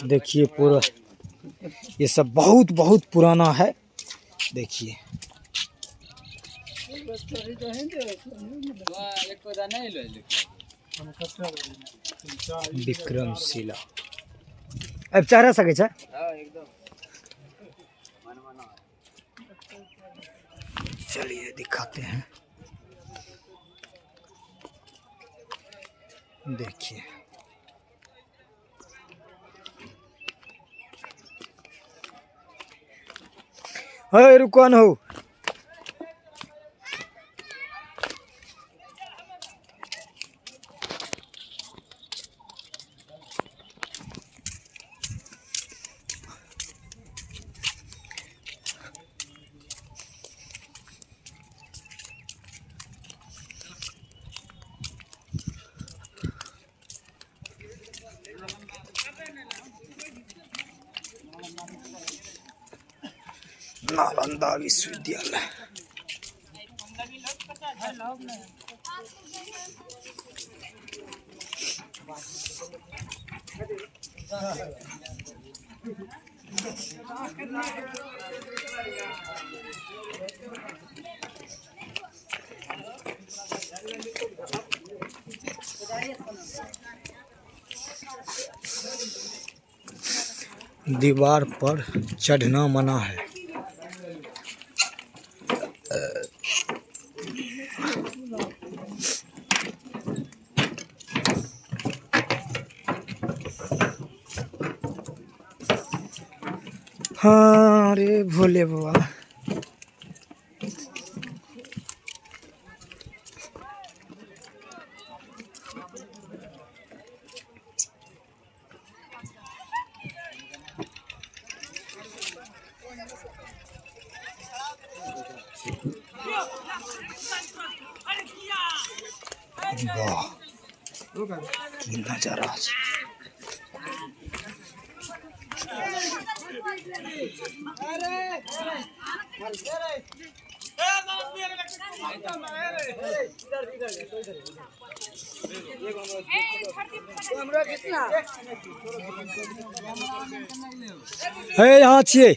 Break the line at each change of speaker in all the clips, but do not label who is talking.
देखिए पूरा ये सब बहुत बहुत पुराना है। देखिए विक्रमशिला अब चढ़ा सकै छै। चलिए दिखाते हैं। देखिए अरे रुको न हो। नालंदा विश्वविद्यालय। दीवार पर चढ़ना मना है। हाँ अरे भोले बाबा, वाह की नजारा छै। हे यहाँ छियै।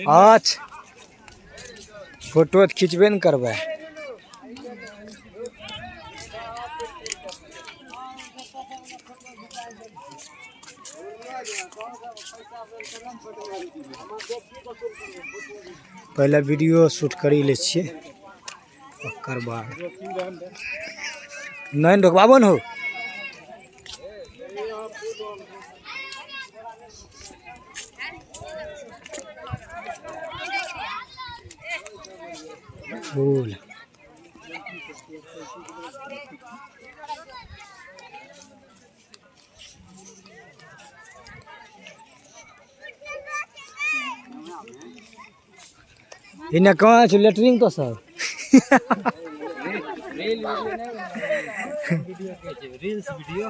अच्छा फोटो तऽ खिचबे ने करबै। पहिले वीडियो शूट करी लै छियै, ओकर बाद नहीं रोकबाबो न हो। फूल इन्हें कहाँ छै लेटरिन तो सर
रील्स वीडियो।